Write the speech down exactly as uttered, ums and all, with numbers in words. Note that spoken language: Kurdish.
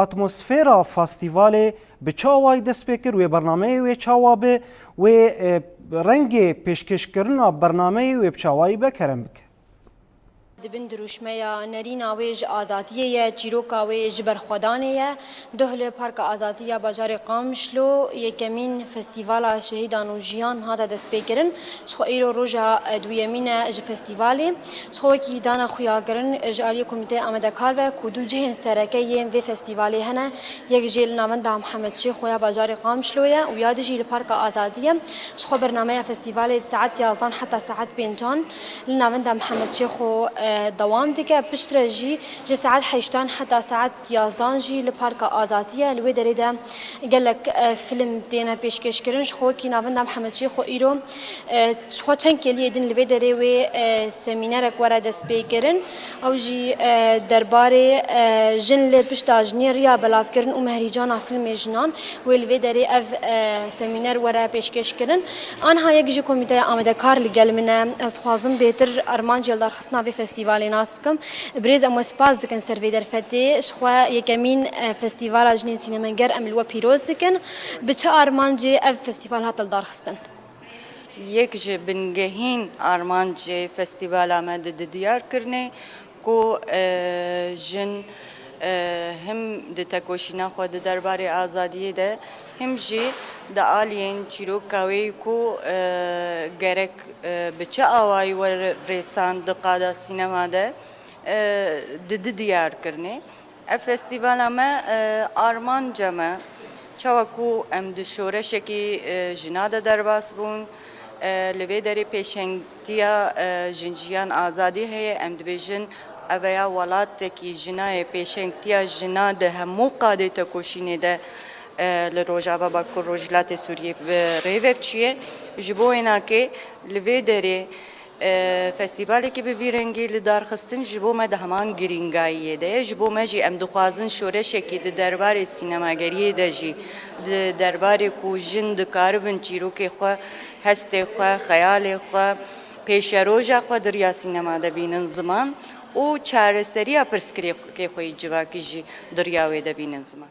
Atmosfera festîvalê bi çi awayî dest pê kir, wê bernameyê wê çawa bi, wê, e, rengê pêşkêşkirina bernameyê wê bi çawayî be, kerem bike. Di bin dirûşmeya nerîna wê ji azadiyê ye, çîroka wê ji berxwedanê ye. Duh li Parka Azadî ya bajarê Qamişlo yekemîn Festîvala Şehîdan û Jiyan hate destpêkirin. Ji xwe îro roja, e, duyemîn e ji festîvalê. Ji xwe wekî dane xuyakirin ji aliyê Komîteya Amadekar ve ku du cihên sereke yên vê festîvalê hene. Yek jê li navenda Mihemed Şêxo ya bajarê Qamişlo ye û ya dî jî li Parka Azadî ye. Ji xwe bernameya festîvalê di saet yazdan heta saet pêncan li navenda Mihemed Şêxo, e, dewam dike. Piştre jî ji saet heştan heta saet yazdan jî li Parka Azadî ye. Li wê derê de gelek, e, fîlm têne pêşkêşkirin. Ji xwe wekî navenda Mihemed Şêxo îro, e, ji xwe çend kêliyê din li vê derê wê, e, semînerek were destpêkirin. Ew jî, e, derbarê, e, jin li pişta jinê, riya belavkirin û mehrîcana fîlmê jinan wê li vê derê ev, e, semîner were pêşkêşkirin. Aniha yek ji Komîteya Amadekar li gel min e. Ez dixwazim bêtir armancê lidarxistina vê festîvalê nas bikim. Birêz, em we spas dikin ser vê derfetê. Ji xwe yekemîn, e, festîvala jinên sînemeger em li we pîroz dikin. Bi çi armancê ev festîval hate lidarxistin? Yek ji bingehîn armancê festîvala me di, di diyar kirinê ku, e, jin, e, him di tekoşîna xwe di derbarê azadiyê de, him jî di aliyên çîroka wê ku, e, gerek, e, bi çi awayî were rêsan di qada sînema de, e, di, di diyar kirinê. Ev festîvala me, e, armanca me, çawa ku em di şoreşekî, e, jina de derbas bûn, e, li vê derê pêşengtiya, e, jin, jiyan, azadî heye. Em dibêjin, ev ya welatekî jina ye, pêşengtiya jina di hemû qadê tekoşînê de, e, li Rojava, Bakur, Rojhilatê Sûriyê bi rê ve biçûye. Ji bo wênakê li vê derê, e, festîvalekî bi vî rengî li dar xistin ji bo me di heman girîngayiyê de ye. Ji bo me jî em dixwazin şoreşekî di derbarê sînemageriyê de jî, di derbarê ku jin dikaribin çîrokê xwe, hestê xwe, xeyalê xwe, pêşeroja xwe di riya sînema de bînin ziman û çareseriya pirsgirêkê xwe yê civakî jî di riya wê de bînin ziman.